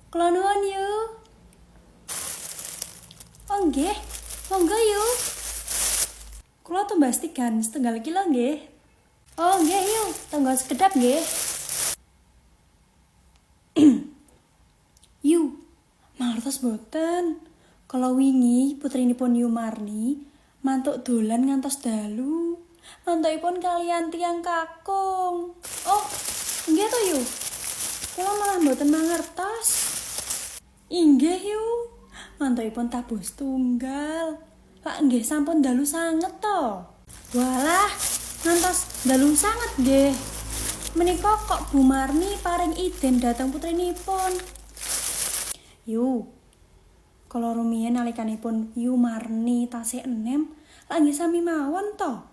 Kula nuwun, Yu. Oh nggih, monggo, Yu. Kula tumbas tigan setunggal kilo nggih. Oh nggih, Yu, tonggo sekedap nggih. Yu, mangertos boten? Kala wingi putrinipun Yu Marni mantuk dolan ngantos dalu. Mantukipun kaliyan tiyang kakung. Oh, nggih to, Yu? Kula malah mboten mangertos. Inggih, Yu. Mantukipun tabuh setunggal. Lak nggih sampun dalu sanget to. Walah, ngantos dalu sanget nggih. Menika kok Bu Marni paring idin dhateng putrinipun. Yu, kala rumiyin nalikanipun Yu Marni tasih enem, lak nggih sami mawon to.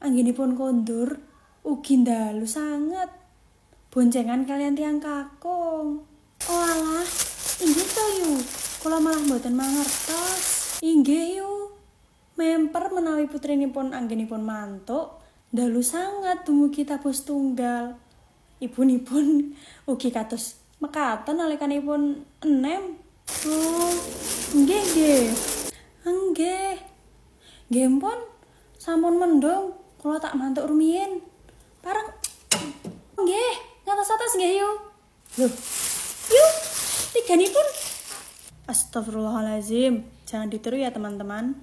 Anggenipun kondur ugi dalu sanget. Boncengan kaliyan tiyang kakung. Oh alah, inggih to, Yu. Kula malah mboten mangertos. Inggih, Yu. Memper menawi putrinipun anggenipun mantuk dalu sanget dumugi tabuh setunggal. Ibunipun ugi kados mekaten nalikanipun enem. Oh, nggih nggih. Nggih. Nggih pun, sampun mendung, kula tak mantuk rumiyin. Pareng. Nggih, ngatos-atos nggih, Yu. Loh, Yu, tiganipun. Astagfirullahalazim. Jangan ditiru ya, teman-teman.